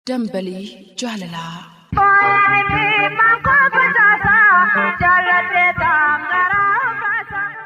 Dambalii jaalalaa.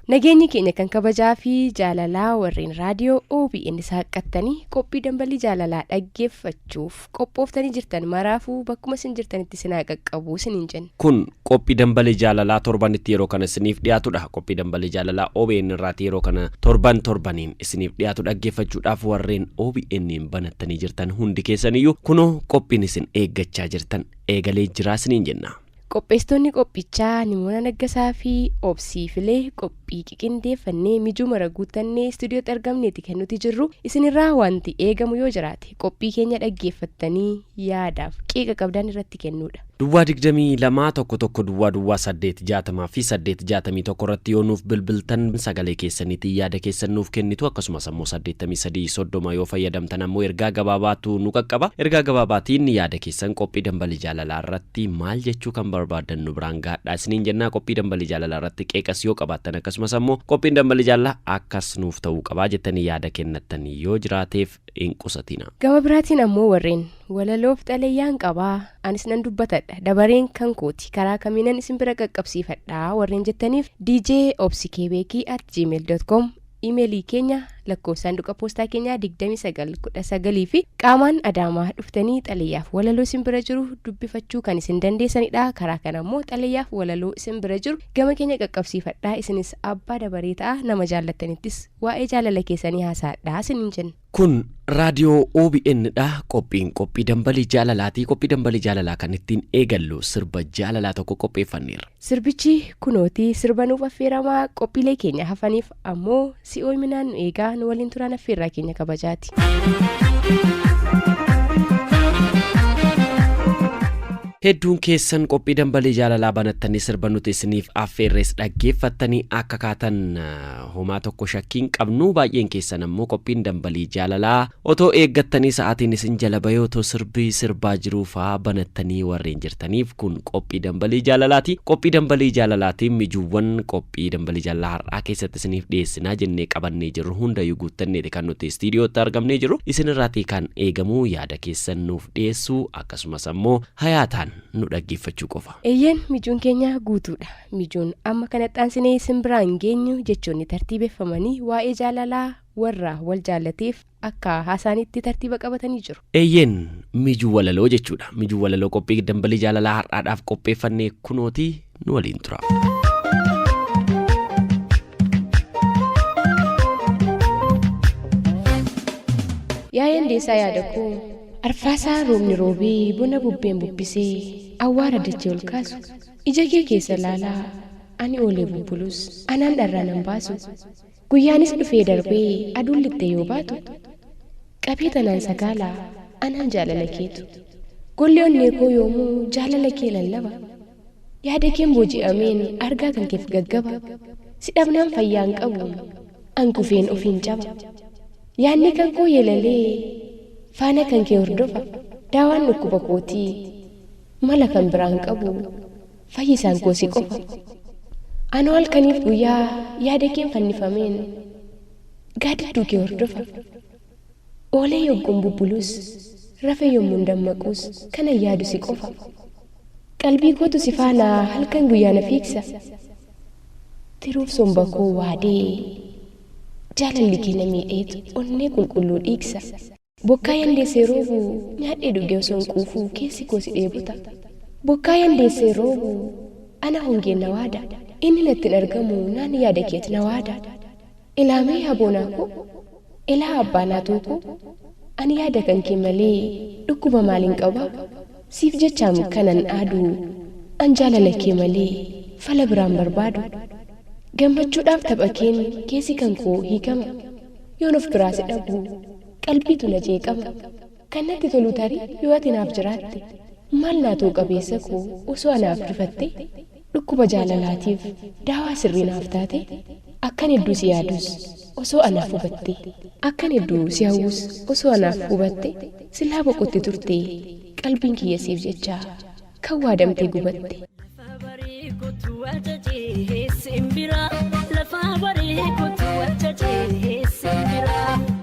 Nageenyi keenya kan kabajaa fi jaalalaa warreen raadiyoo OBN saaqqattanii qophii dambalii jaalalaa dhaggeeffachuuf qophooftanii jirtan maraafuu bakkuma isin jirtanitti isin haa qaqqabu isiniin jenna. Kun qophii dambalii jaalalaa torbanitti yeroo kana isiniif dhiyaatudha. Qophii dambalii jaalalaa OBN irraati yeroo kana torban torbaniin isiniif dhiyaatu dhaggeeffachuudhaaf warreen OBN banattanii jirtan hundi keessaniyyuu kunoo qophiin isin eeggachaa jirtan eegalee jiraa isiniin jenna. Qopheessitoonni qophichaa Nimoona Naggasaa fi Obsii Filee qophii qiqindeeffannee mijuu mara guuttannee istuudiyootti argamneeti kan nuti jirru isinirraa wanti eegamu yoo jiraate qophii keenya dhaggeeffattanii yaadaaf qeeqa qabdan irratti kennuudha. Duwwaa 22 1 1 duwwaa duwwaa 8 60 fi 8 61 irratti yoo nuuf bilbiltan sagalee keessaniitiin yaada keessan nuuf kennitu, akkasumas ammoo 83 30 yoo fayyadamtan ammoo ergaa gabaabaatu nu qaqqaba. Ergaa gabaabaatiin yaada keessan qophii dambalii jaalalaa irratti maal jechuu kan barbaadan nu biraan gaadhaa isiniin jennaa. Qophii dambalii jaalalaa irratti qeeqas yoo qabaattan, akkasumas ammoo qophiin dambalii jaalalaa akkas nuuf ta'uu qabaa jettanii yaada kennattan yoo jiraateef hin qusatina. Gama biraatiin ammoo warreen walaloof xalayyaan qabaa anis nan dubbatadha dabareen kan kooti karaa kamiinan isin bira qaqqabsiifadha warreen jettaniif dj obsikebeekii@gmail.com imeelii keenya, lakkoofsa saanduqa poostaa keenyaa 2919 fi qaamaan Adaamaa dhuftanii xalayyaaf walaloo isin bira jiru dubbifachuu kan isin dandeessanidha. Karaa kana ammoo xalayyaaf walaloo isin bira jiru gama keenya qaqqabsiifadha. Isinis abbaa dabaree ta'a, nama jaallattanittis waa'ee jaalala keessanii haasaadha isiniin jenna. Kun raadiyoo OBN dha. Qophiin qophii dambalii jaalalaati. Qophii dambalii jaalalaa kan ittiin eegallu sirba jaalalaa tokko qopheeffanneerra. Sirbichi kunootii sirba nuuf affeeramaa, qophiilee keenya hafaniif ammoo si'oominaan nu eegaa, nu waliin turaan affeerraa keenya kabajaati. Hedduun keessan qophii dambalii jaalalaa banattanii sirba nuti isiniif affeerres dhaggeeffattanii akka kaatan homaa tokko shakkiin qabnu. Baay'een keessan ammoo qophiin dambalii jaalalaa otoo eeggattanii sa'aatiin isin jala bahee otoo sirbii sirbaa jiruu faa banattanii warreen jirtaniif kun qophii dambalii jaalalaati. Qophii dambalii jaalalaatiin mijuuwwan qophii dambalii jaalalaa har'aa keessatti isiniif dhiyeessinaa jennee qabannee jirru hundayyuu guuttanneeti kan nuti istiidiyootti argamnee jirru. Isinirraatii kan eegamu yaada keessan nuuf dhiyeessuu, akkasumas ammoo hayaataan nu dhaggeeffachuu qofa. Eeyyeen, mijuun keenya guutuudha. Mijuun amma kana xaansinee isin biraan geenyu jechoonni tartiibeffamanii waa'ee jaalalaa warra wal jaallateef akka haasaanitti tartiiba qabatanii jiru. Eeyyeen, mijuu walaloo jechuudha. Mijuu walaloo qophii dambalii jaalalaa har'aadhaaf qopheeffannee kunootii nu waliin tura. Yaa'een deessaa yaada koo arfaasaa, roobni roobee bona bubbeen bubbisee awwaara dachee ol kaasu, ija kee keessa laalaa ani oolee bubbulus anaan dharraa nan baasu. Guyyaanis dhufee darbee aduun lixxee yoo baatu, qabee tanaan sagaalaa anaan jaalala keetu. Golli onnee koo yoomuu jaalala kee lallaba. Yaada keen booji'ameen argaa kan keef gaggaba. Si dhabnaan fayyaan qabu, an kufeen ofiin caba. Yaadni kan koo yeelalee faana kan kee hordofa. Daawaan dhukkuba kootii mala kan biraan qabu, fayyisaan koo si qofa. Anoo halkaniif guyyaa yaada keen fannifameen gaaddidduu kee hordofa. Oolee yogguun bubbulus, rafee yommuun dammaquus kanan yaadu si qofa. Qalbii kootu si faana halkan guyyaa na fiigsa. Tiruuf somba koo waadee jaalalli kee na miidheetu onnee qulqulluu dhiigsa. Bokkaa yandeessee roobu nyaadhee dhugee osoo hin quufuu keessi koo si dheebota. Bokkaa yandeessee roobu ana hongeen na waada. Inni natti hin argamu naan yaada keet na waada. Ilaamee yaa boonaa koo, ilaa abbaa naatoo koo, ani yaada kan kee malee dhukkuba maaliin qaba? Siif jechaam kanan aadu, an jaalala kee malee fala biraan barbaadu. Gammachuudhaaf tapha keen keessi kan koo hiikama. Yoon of biraa si dhabu qalbiitu na jeeqama. Kan natti tolu tarii yoo ati naaf jiraatte, maal naatoo qabeessa koo osoo anaaf rifatte, dhukkuba jaalalaatiif daawaa sirrii naaf taate, akkan hedduu si yaadus osoo anaaf hubatte, akkan hedduu si hawwus osoo anaaf hubatte, silaa boqotte turte qalbiin kiyya siif jecha kan waadamtee gubatte. Lafa barii kutu ajajee simbira.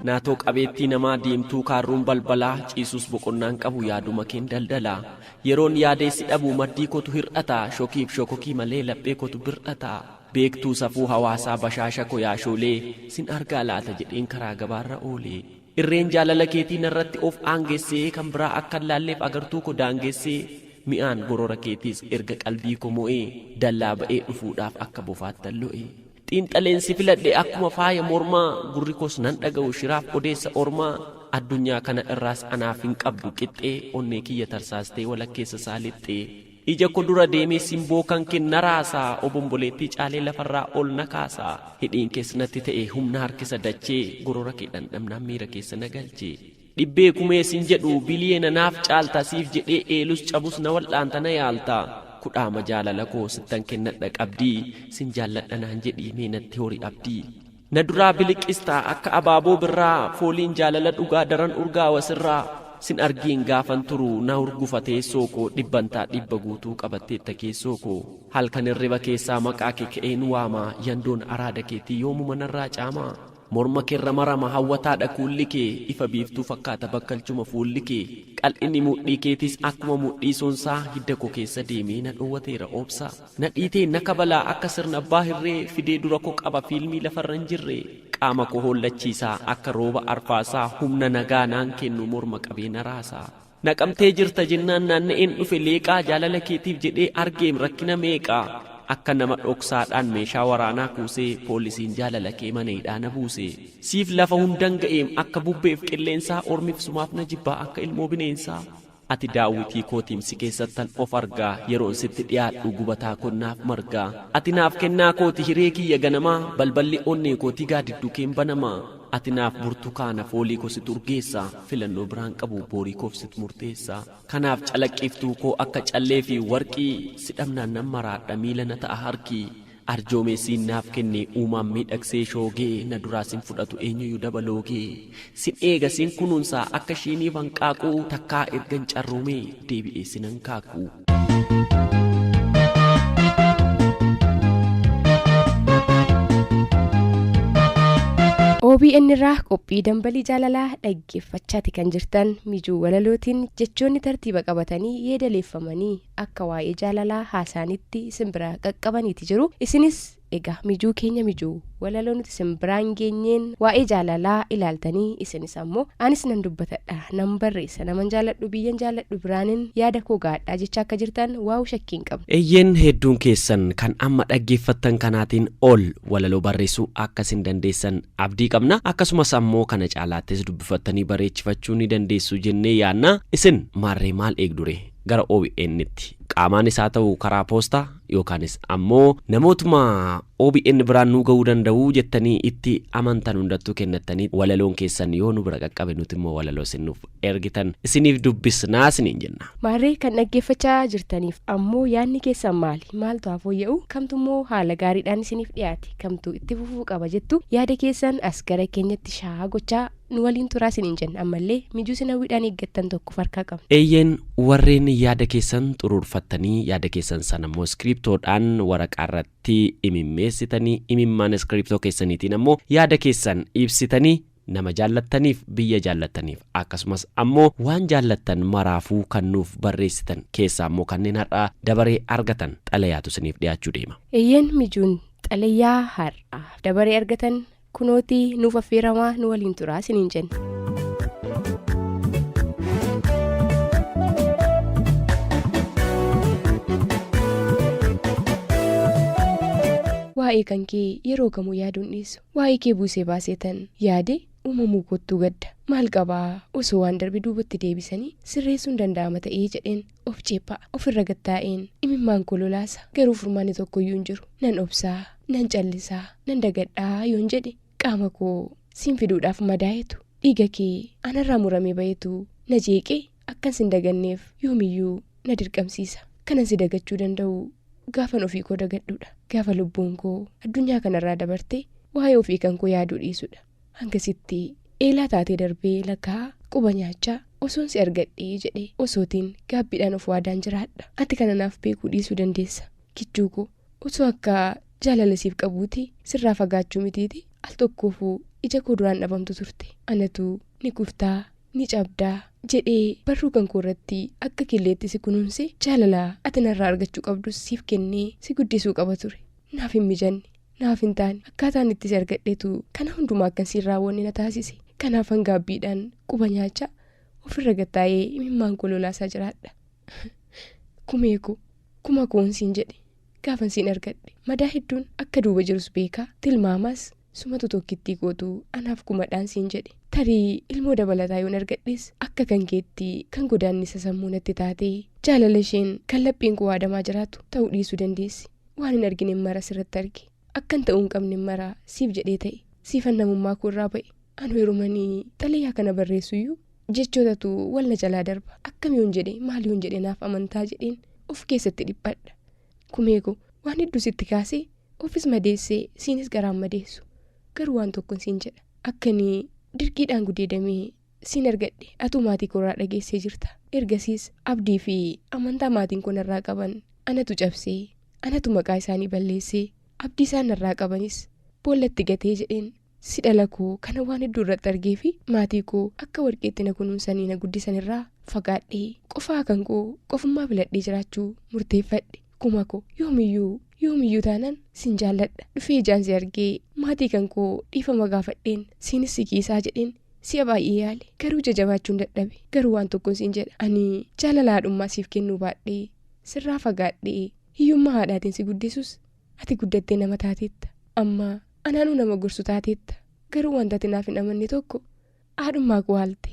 Naatoo qabeettii namaa deemtuu kaarruun balbalaa ciisus boqonnaan qabu yaaduma keen daldalaa yeroon yaadeessi dhabu maddii kootu hir'ata shokiif shokokii malee laphee kootu bir'ata beektuu safuu hawaasaa bashaasha ko yaashoolee sin argaa laata jedheen karaa gabaarra oolee irreen jaalala keetii narratti of aangessee kan biraa akka hin laalleef agartuu ko daangessee mi'aan gorora keetiis erga qalbii ko mo'ee dallaa ba'ee dhufuudhaaf akka bofaattan lo'e. Xiinxaleen si filadhe akkuma faaya mormaa gurri koos nan dhaga'u shiraaf odeessa ormaa addunyaa kana irraas anaaf hin qabdu qixxee onnee kiyya tarsaastee walakkeessa isaa lixxee ija ko dura deemee simboo kan kee na raasaa obomboleettii caalee lafarraa ol na kaasaa hidhiin kees natti ta'e humna harkisa dachee gorora kee dhandhamnaan miira keessa na galchee dhibbee kumee sin jedhu biliyeena naaf caalta siif jedhee eelus cabus na wal'aanta na yaalta kudhaama jaalala koo sittan kennadha qabdii sin jaalladha naan jedhii mee natti hori abdii na duraa biliqistaa akka abaaboo birraa fooliin jaalala dhugaa daran urgaawa sirraa sin argiin gaafan turu na hurgufa teessoo koo dhibbantaa dhibba guutuu qabatteetta keessoo koo halkan hirriba keessaa maqaa kee ka'een waama yandoon araada keetii yoomuma narraa caamaa morma keerra marama hawwataadha kuulli kee ifa biiftuu fakkaata bakkalchuma fuulli kee qal'inni mudhii keetiis akkuma mudhii soonsaa hidda koo keessa deemee na dhoowwateera obsa na dhiitee na kabalaa akka sirna abbaa hirree fidee dura koo qaba fiilmii lafarra hin jirre qaama koo hollachiisaa akka rooba arfaasaa humna nagaa naan kennu morma qabee na raasaa naqamtee jirta jennaan naanna'een dhufe leeqaa jaalala keetiif jedhee argeem rakkina meeqaa akka nama dhoksaadhaan meeshaa waraanaa kuusee poolisiin jaalala kee mana hidhaa na buuse siif lafa hundan ga'eem akka bubbeef qilleensaa ormiif sumaaf na jibbaa akka ilmoo bineensaa ati daawwitii kootiim si keessattan of argaa yeroon sitti dhiyaadhu gubataa konnaaf margaa ati naaf kennaa kooti hiree kiyya ganamaa balballi onnee kootii gaadidduu keen banamaa ati naaf burtukaana foolii koo situ urgeessa filannoo biraan qabu boorii koof situ murteessa kanaaf calaqqiftuu koo akka callee fi warqii si dhabnaan nan maraadha miila na ta'a harki arjoomee siin naaf kenne uumaan miidhagsee shoogee na duraa sin fudhatu eenyuyyuu dabaloogee sin eega sin kunuunsaa akka shiiniif hanqaaquu takkaa ergan carroomee deebi'ee sinan kaaku. OBN irraa qophii dambalii jaalalaa dhaggeeffachaati kan jirtan mijuu walalootiin jechoonni tartiiba qabatanii yeedaleeffamanii akka waa'ee jaalalaa haasaanitti isin bira qaqqabaniiti jiru. Isinis egaa mijuu keenya mijuu walaloo nuti isin biraan geenyeen waa'ee jaalalaa ilaaltanii isinis ammoo anis nan dubbatadha nan barreessa naman jaaladhu biyyan jaaladhu biraanin yaada koo gaadhaa jecha akka jirtan waa'u shakkii hin qabnu. Eeyyeen hedduun keessan kan amma dhaggeeffattan kanaatiin ol walaloo barreessuu akka isin dandeessan abdii qabna akkasumas ammoo kana caalaattis dubbifattanii bareechifachuu ni dandeessu jennee yaadna isin maarree maal eegdure gara OBN'tti qaamaan isaa ta'u karaa poostaa yookaanis ammoo namootuma OBN biraan nu ga'uu danda'u jettanii itti amantan hundattuu kennattanii walaloon keessan yoo nu bira qaqqabe nuti immoo walaloo isin nuuf ergitan isiniif dubbisnaa isiniin jenna. Maarree kan dhaggeeffachaa jirtaniif ammoo yaadni keessan maali? Maaltu haa fooyya'u? Kamtu immoo haala gaariidhaan isiniif dhiyaate? Kamtu itti fufuu qaba jettu yaada keessan as gara keenyatti shaa gochaa nu waliin turaa isiniin jenna ammallee mijuu isin hawwiidhaan eeggattan tokko farkaa qabna. Eeyyeen warreen yaada keessan xuruurfattanii yaada keessan sana immoo iskiriptoodhaan waraqaa irratti imimmeessitanii imimmaan iskiriptoo keessaniitiin ammoo yaada keessan ibsitanii nama jaallattaniif biyya jaallattaniif akkasumas ammoo waan jaallattan maraafuu kan nuuf barreessitan keessaa ammoo kanneen har'aa dabaree argatan xalayaatu isiniif dhiyaachuu deema. Eeyyeen mijuun xalayaa har'aa dabaree argatan kunootii nuuf affeeramaa nu waliin turaa isiniin jenna. Waa'ee kan kee yeroo kamuu yaaduun dhiisu waa'ee kee buusee baaseetan yaade uumamuu kottuu gadda maal qabaa osoo waan darbe duubatti deebisanii sirreessuun danda'ama ta'ee jedheen of ceephaa ofirra gattaa'een imimmaan koo lolaasa garuu furmaanni tokkoyyuu hin jiru nan obsaa nan callisaa nan dagadhaa yoon jedhe qaama koo siin fiduudhaaf madaa'etu dhiiga kee anarraa muramee ba'etu na jeeqee akkan sin daganneef yoomiyyuu na dirqamsiisa kanan si dagachuu danda'u gaafan ofii koo dagadhuudha gaafa lubbuun koo addunyaa kanarraa dabarte waa'ee ofii kan koo yaaduu dhiisudha hangasitti eelaa taatee darbee lakkaa quba nyaachaa osoon si argadhee jedhee osootiin gaabbiidhaan of waadaan jiraadha ati kana naaf beekuu dhiisuu dandeessa kichuu koo osoo akka jaalala siif qabuuti sirraa fagaachuu mitiiti al tokkoofuu ija koo duraan dhabamtu turte. Anatu ni kuftaa ni cabdaa jedhee barruu kan koo irratti akka killeetti si kunuunse jaalala ati narraa argachuu qabdus siif kennee si guddisuu qaba ture. Naaf hin mijanne, naaf hin taane. Akkaataan itti si argadheetu kana hundumaa akkan siin raawwanne na taasise. Kanaafan gaabbiidhaan quba nyaachaa ofirra gattaa'ee imimmaan koo lolaasaa jiraadha. Kumee koo, kuma koon siin jedhe gaafan siin argadhe. Madaa hedduun akka duuba jirus beekaa tilmaamaas sumatu tokkittii kootu anaaf kumadhaan siin jedhe. Tarii ilmoo dabalataa yoon argadhes akka kan keetti kan godaannisa sammuu natti taatee jaalala isheen kan lapheen koo waadamaa jiraatu ta'uu dhiisuu dandeessi. Waan hin argine mara sirratti arge. Akkan ta'uu hin qabne mara siif jedhee ta'e. Siifan namummaa koo irraa ba'e. Anu yerumanii xalayaa kana barreessuyyuu jechootatu wal na jalaa darba. Akkam yoon jedhe maal yoon jedhe naaf amantaa jedheen of keessatti dhiphadha. Kumee koo waan hedduu sitti kaasee ofis madeessee siinis garaan madeessu. Garuu waan tokkon siin jedha. Akkanii dirqiidhaan gudeedamee siin argadhe atuu maatii koorraa dhageessee jirta. Ergasiis abdii fi amantaa maatiin koo narraa qaban anatu cabsee anatu maqaa isaanii balleessee abdii isaan narraa qabanis boollatti gatee jedheen si dhala koo kana waan hedduu irratti argee fi maatii koo akka warqeetti na kunuunsanii na guddisan irraa fagaadhee qofaa kan koo qofummaa filadhee jiraachuu murteeffadhe. Kuma koo yoomiyyuu yoomiyyuu taanaan sin jaalladha. Dhufee ijaan si argee maatii kan koo dhiifama gaafadheen siinis si kiisaa jedheen si'a baay'ee yaale. Garuu jajabaachuun dadhabe. Garuu waan tokkoon siin jedha. Ani jaalala haadhummaa siif kennuu baadhee sirraa fagaadhee hiyyummaa haadhaatiin si guddisus ati guddattee nama taateetta. Amma anaanuu nama gorsu taateetta. Garuu wanta ati naaf hin amanne tokko haadhummaa koo haalte.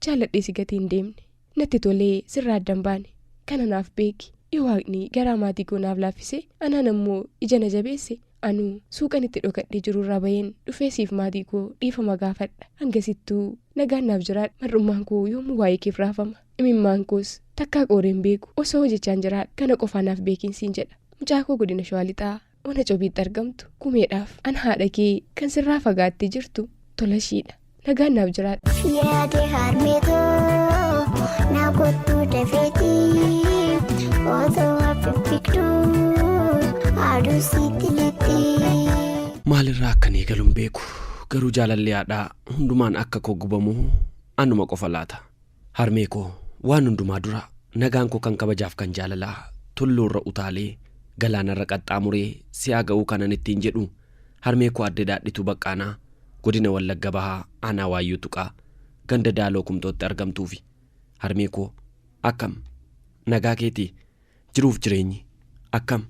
Jaalladhee si gatii hin deemne. Natti tolee sirraa adda hin baane. Kana naaf beeki. Yoo waaqni garaa maatii koo naaf laaffise anaan ammoo ija na jabeesse anuu suuqan itti dhokadhee jirurraa baheen dhufee siif maatii koo dhiifama gaafadha. Hangasittuu nagaan naaf jiraadha. Mar'ummaan koo yoomuu waa'ee keef raafama. Imimmaan koos takkaa qooreen beeku osoo hojjechaan jiraadha. Kana qofaa naaf beekiin siin jedha. Mucaa koo godina Shawaa Lixaa ona Cobiitti argamtu kumeedhaaf an haadha kee kan sirraa fagaattee jirtu Tolashiidha. Nagaan naaf jiraadha. Yaade harmeetoo na kottuu dafeetii otoo affiffigduu aduu sitti lixxii. Maalirraa akkan eegalu hin beeku. Garuu jaalalli haadhaa hundumaan akka koo gubamu anuma qofa laata. Harmee koo waan hundumaa dura nagaan koo kan kabajaaf kan jaalalaa tulluurra utaalee galaanarra qaxxaamuree si'aa ga'uu kanan ittiin jedhu harmee koo adde Daadhituu Baqqaanaa godina Wallagga Bahaa aanaa Waayyuu Tuqaa ganda Daaloo Kumtootti argamtuufi. Harmee koo akkam nagaa keetii jiruuf jireenyi akkam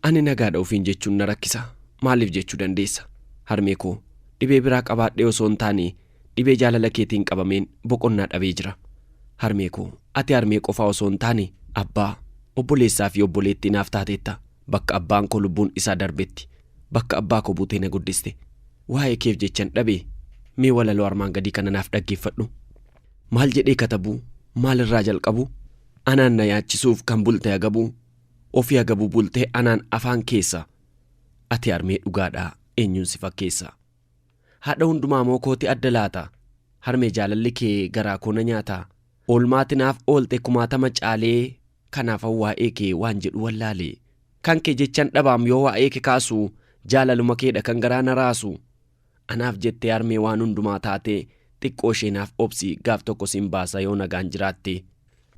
ani nagaadha ofiin jechuun na rakkisa maaliif jechuu dandeessa harmee koo dhibee biraa qabaadhee osoo hin taane dhibee jaalala keetiin qabameen boqonnaa dhabee jira. Harmee koo ati harmee qofaa osoo hin taane abbaa, obboleessaa fi obboleettii naaf taateetta. Bakka abbaan koo lubbuun isaa darbetti bakka abbaa koo buutee na guddiste. Waa'ee keef jechan dhabe mee walaloo armaan gadii kana naaf dhaggeeffadhu. Maal jedhee katabuu maalirraa jalqabu anaan na yaachisuuf kan bulte agabuu ofii agabuu bultee anaan afaan keessa ati harmee dhugaadhaa eenyuun si fakkeessa. Haadha hundumaa moo kooti adda laata? Harmee jaalalli kee garaa koo na nyaata. Oolmaati naaf oolte kumaatama caalee kanaafan waa'ee kee waan jedhu wallaale. Kan kee jechan dhabaam yoo waa'ee kee kaasu jaalaluma keedha kan garaa na raasu. Anaaf jettee harmee waan hundumaa taate xiqqoo ishee naaf obsi gaaf tokko sin baasa yoo nagaan jiraatte.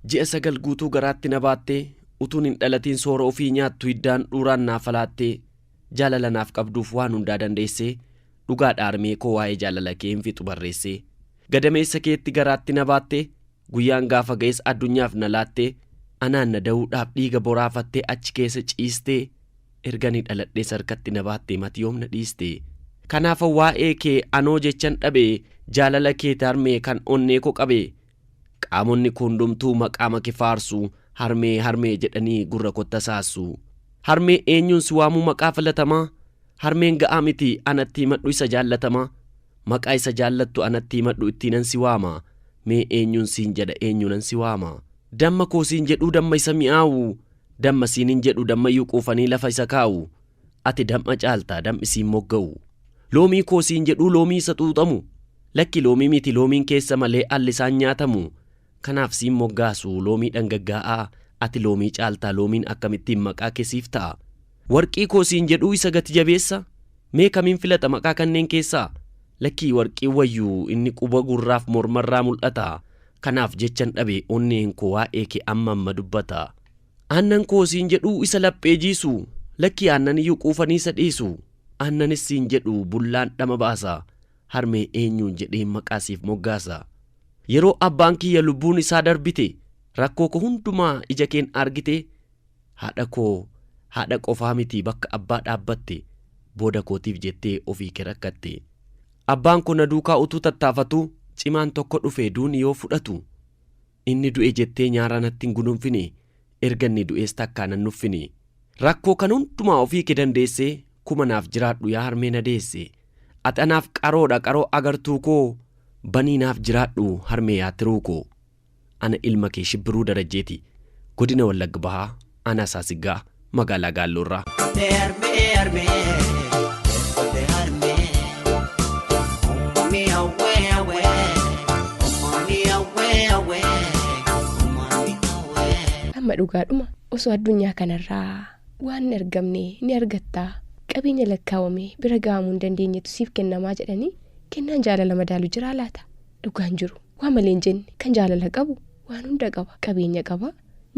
Ji'a 9 guutuu garaatti na baattee utuun hin dhalatiin soora ofii nyaattu hiddaan dhuuraan naaf alaattee jaalala naaf qabduuf waan hundaa dandeessee dhugaadha harmee koo waa'ee jaalala kee hin fixu barreessee. Gadameessa keetti garaatti na baattee guyyaan gaafa ga'es addunyaaf na laattee anaan na da'uudhaaf dhiiga boraafattee achi keessa ciistee ergani dhaladhees harkatti na baattee mati yoom na dhiiste. Kanaafan waa'ee kee anoo jechan dhabe jaalala keeti harmee kan onnee koo qabe. Qaamonni koo hundumtuu maqaama kee faarsu harmee harmee jedhanii gurra kootti hasaassu. Harmee eenyuun si waamuu maqaa filatamaa? Harmeen ga'aa miti anatti himadhu isa jaallatamaa. Maqaa isa jaallattu anatti himadhu ittiinan si waama. Mee eenyuun siin jedha eenyuunan si waama? Damma koo siin jedhuu damma isa mi'aawu. Damma siin hin jedhu dammayyuu quufanii lafa isa kaa'u. Ati damma caalta dammi siin mogga'u. Loomii koo siin jedhuu loomii isa xuuxamu. Lakki loomii miti loomiin keessa malee alli isaan nyaatamu. Kanaaf siin moggaasu loomii dhangaggaa'aa ati loomii caaltaa loomiin akkamittiin maqaa kee siif ta'a. Warqii koo siin jedhuu isa gati jabeessa? Mee kamiin filata maqaa kanneen keessaa? Lakkii warqii wayyuu inni quba gurraaf mormarraa mul'ata. Kanaaf jechan dhabe onneen koo waa'ee kee amma amma dubbata. Aannan koo siin jedhuu isa laphee jiisu. Lakkii aannan iyyuu quufanii isa dhiisu. Aannanis siin jedhu bullaan dhama baasa. Harmee eenyuun jedhee maqaa siif moggaasa. Yeroo abbaan kiyya lubbuun isaa darbite rakkoo koo hundumaa ija keen argite haadha koo haadha qofaa miti bakka abbaa dhaabbatte booda kootiif jettee ofii kee rakkatte. Abbaan koo na duukaa utuu tattaafatu cimaan tokko dhufe duuni yoo fudhatu inni du'e jettee nyaara natti hin guduunfine erga inni du'ees takkaa nan nuffine. Rakkoo kan hundumaa ofii kee dandeessee kuma naaf jiraadhu yaa harmee na deesse. Ati anaaf qaroodha qaroo agartuu koo banii naaf jiraadhu harmee yaa tiruu koo. Ana ilma kee Shibbiruu Darajjeeti godina Wallagga Bahaa aanaa Saasiggaa magaalaa Gaalloorraa. Harmee harmee harmee uumamni hawwee hawwee uumamni hawwee hawwee uumamni hawwee. Amma dhugaadhuma osoo addunyaa kanarraa waan hin argamne ni argattaa qabeenya lakkaawame bira ga'amuu hin dandeenyetu siif kennamaa jedhanii kennaan jaalala madaalu jiraa laata? Dhugaan jiru waa malee hin jenne kan jaalala qabu waan hunda qaba qabeenya qaba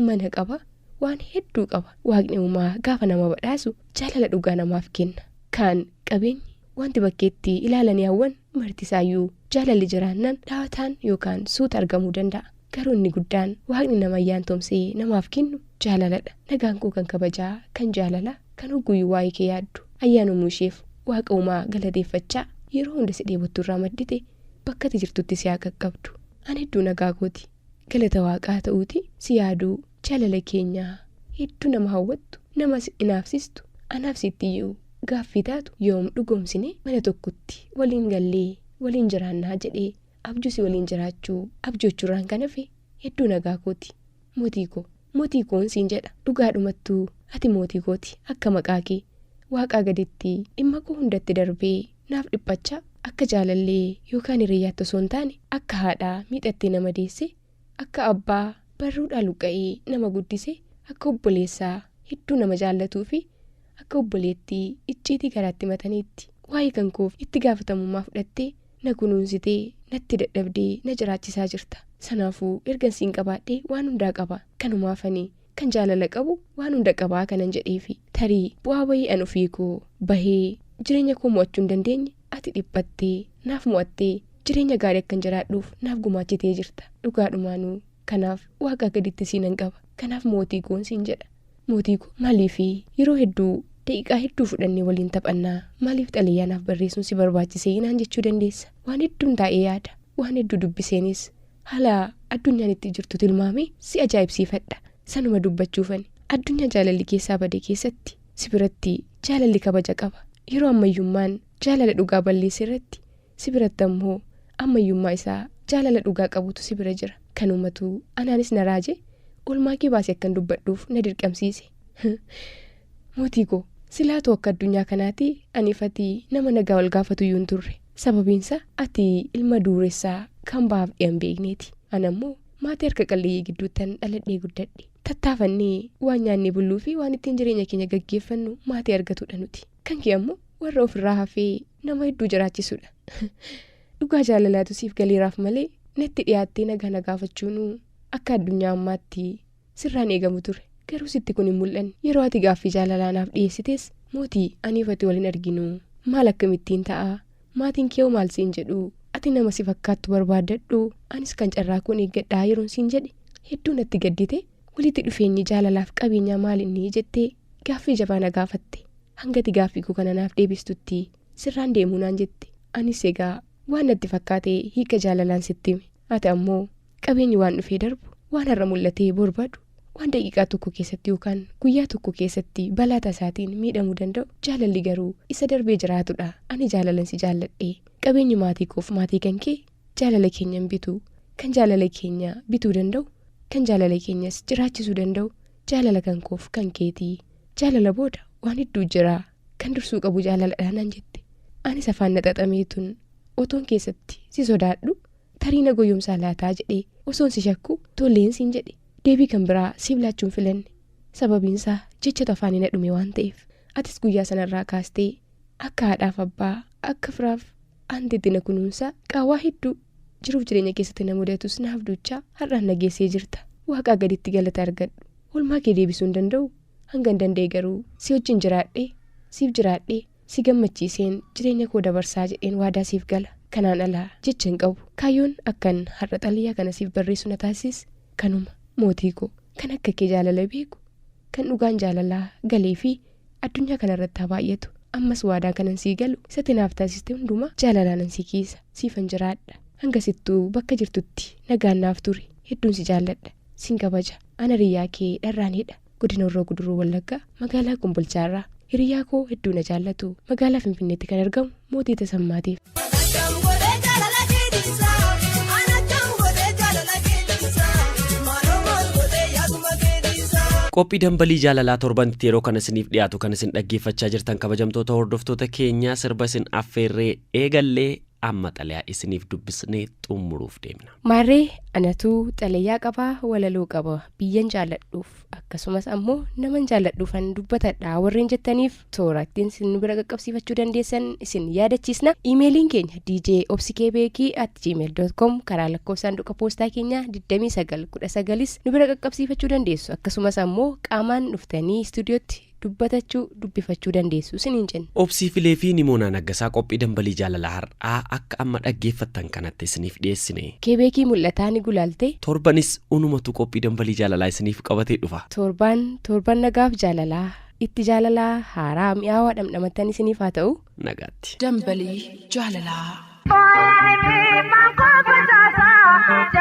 mana qaba waan hedduu qaba waaqni uumaa gaafa nama badhaasu jaalala dhugaa namaaf kenna kaan qabeenyi wanti bakkeetti ilaalanii hawwan martisaayyuu jaalalli jiraannaan dhaawataan yookaan suuta argamuu danda'a. Garuu inni guddaan waaqni nama ayyaantomsee namaaf kennu jaalaladha. Nagaan koo kan kabajaa kan jaalalaa kan hogguyyuu waa'ee kee yaaddu ayyaanumuu isheef waaqa uumaa galateeffachaa yeroo hunda si dheebottu irraa maddite bakka ati jirtutti si haa qaqqabdu. Ani hedduu nagaa kooti galata waaqaa ta'uuti si yaaduu jaalala keenyaa hedduu nama hawwattu nama si inaafsistu anaaf sittiyyuu gaaffii taatu yoom dhugoomsine mana tokkotti waliin gallee waliin jiraannaa jedhee abjuu si waliin jiraachuu abjoochuurraan kan hafe hedduu nagaa kooti. Mootii koo mootii koon siin jedha dhugaadhumattuu ati mootii kooti akka maqaa kee waaqaa gaditti dhimma koo hundatti darbee naaf dhiphachaa akka jaalallee yookaan hiriyyaatti osoo hin taane akka haadhaa miidhattee nama deesse akka abbaa barruudhaa luqqa'ee nama guddise akka obboleessaa hedduu nama jaallatuu fi akka obboleettii icciitii garaatti mataniitti waa'ee kan koof itti gaafatamummaa fudhattee na kunuunsitee natti dadhabdee na jiraachisaa jirta. Sanaafuu ergan siin qabaadhee waan hundaa qaba kanumaafanii kan jaalala qabu waan hunda qabaa kanan jedheefi tarii bu'aa bayii an ofii koo bahee jireenya koo mo'achuu hin dandeenye ati dhiphattee naaf mo'attee jireenya gaarii akkan jiraadhuuf naaf gumaachitee jirta. Dhugaadhumaanuu kanaaf waaqaa gaditti siinan qaba kanaaf mootii koon siin jedha. Mootii koo maaliifi yeroo hedduu daqiiqaa hedduu fudhannee waliin taphannaa maaliif xalayyaa naaf barreessuun si barbaachisee naan jechuu dandeessa. Waan hedduun taa'ee yaada waan hedduu dubbiseenis haala addunyaan itti jirtu tilmaamee si ajaa'ibsiifadha. Sanuma dubbachuufani addunyaa jaalalli keessaa bade keessatti si biratti jaalalli kabaja qaba. Yeroo ammayyummaan jaalala dhugaa balleesse irratti si biratti ammoo ammayyummaa isaa jaalala dhugaa qabutu si bira jira. Kanumatu anaanis na raaje oolmaa kee baasee akkan dubbadhuuf na dirqamsiise. Mootii koo silaatoo akka addunyaa kanaatti aniifati nama nagaa wal gaafatu iyyuu hin turre. Sababiinsa ati ilma duuressaa kan bahaaf dhiyan beekneeti. Ana ammoo maatii harka qalleeyyii gidduuttan dhaladhee guddadhe. Tattaafannee waan nyaannee bulluu fi waan ittiin jireenya keenya gaggeeffannu maatii argatudha nuti. Kan kee ammoo warra ofirraa hafee nama hedduu jiraachisudha. Dhugaa jaalalaatu siif galeeraaf malee natti dhiyaattee nagaa na gaafachuun akka addunyaa ammaatti sirraan eegamu ture. Garuu sitti kun hin mul'anne. Yeroo ati gaaffii jaalalaa naaf dhiyeessites mootii aniifati waliin arginu maal akkamittiin ta'a maatiin kee hoo maal siin jedhu ati nama si fakkaattu barbaaddadhu anis kan carraa koon eeggadhaa yeroon siin jedhe hedduu natti gaddite walitti dhufeenyi jaalalaaf qabeenyaa maal inni jettee gaaffii jabaa na gaafatte. Hangati gaaffii koo kana naaf deebistutti sirraan deemuu naan jette. Anis egaa waan natti fakkaate hiika jaalalaan sitti hime. Ati ammoo qabeenyi waan dhufee darbu waan har'a mul'atee borbadu waan daqiiqaa tokko keessatti yookaan guyyaa tokko keessatti balaa tasaatiin miidhamuu danda'u jaalalli garuu isa darbee jiraatudha. Ani jaalalan si jaalladhe qabeenyi maatii koof maatii kan kee jaalala keenya hin bitu kan jaalala keenya bituu danda'u kan jaalala keenyas jiraachisuu danda'u jaalala kan koof kan keetii jaalala booda waan hedduu jira kan dursuu qabu jaalaladha naan jette. Anis afaan na xaxameetun otoon keessatti si sodaadhu tarii na goyyomsaa laataa jedhee osoon si shakku tolleen siin jedhe. Deebii kan biraa siif laachuun filanne sababiinsaa jecha afaanii na dhume waan ta'eef. Atis guyyaa sanarraa kaastee akka haadhaaf abbaa akka firaaf Aanteetti na kunuunsaa qaawwaa hedduu jiruuf jireenya keessatti na mudatus naaf duuchaa har'aan na geessee jirta. Waaqaa gaditti galata argadhu. Oolmaa kee deebisuu hin danda'u. Hanga hin danda'e garuu si wajjin jiraadhee siif jiraadhee si gammachiiseen jireenya koo dabarsaa jedheen waadaa siif gala. Kanaan alaa jecha hin qabu. Kaayyoon akkan har'a xalayaa kana siif barreessu na taasise kanuma mootii koo kan akka kee jaalala beeku kan dhugaan jaalalaa galee fi addunyaa kanarratti haa baay'atu. Ammas waadaa kanan sii galu isatti naaf taasiste hundumaa jaalalaanan si kiisa siifan jiraadha. Hanga sittuu bakka jirtutti nagaan naaf ture hedduun si jaalladha sin kabaja ana hiriyaa kee dharraanidha. Godina Horroo Guduruu Wallaggaa magaalaa Kombolchaarraa hiriyaa koo hedduu na jaallatu magaalaa Finfinneetti kan argamu mootii Tasammaatiif. Qophii dambalii jaalalaa torbanitti yeroo kana isiniif dhiyaatu kan isin dhaggeeffachaa jirtan kabajamtoota hordoftoota keenyaa sirba isin affeerree eegallee amma xalayaa isiniif dubbisnee xumuruuf deemna. Maarree anatu xalayaa qabaa walaloo qaba biyyan jaalladhuuf akkasumas ammoo naman jaalladhuufan dubbatadha warreen jettaniif toora ittiin isin bira qaqqabsiifachuu dandeessan isin yaadachiisna. Iimeeliin keenya dj obsikebeekii at gmail com karaa lakkoofsa saanduqa poostaa keenyaa 2919 nu bira qaqqabsiifachuu dandeessu akkasumas ammoo qaamaan dhuftanii istuudiyootti dubbatachuu dubbifachuu dandeessu isiniin jenna. Obsii Filee fi Nimoonaa Naggasaa qophii dambalii jaalalaa har'aa akka amma dhaggeeffattan kanatti isiniif dhiyeessine. Keebeekii mul'ataa ni gulaalte. Torbanis unumatu qophii dambalii jaalalaa isiniif qabatee dhufa. Torban torban nagaaf jaalalaa itti jaalalaa haaraa mi'aawaa dhamdhamattan isiniif haa ta'u. Nagaatti. Dambalii jaalalaa. Ooyiruu fi maangoo facaasaa.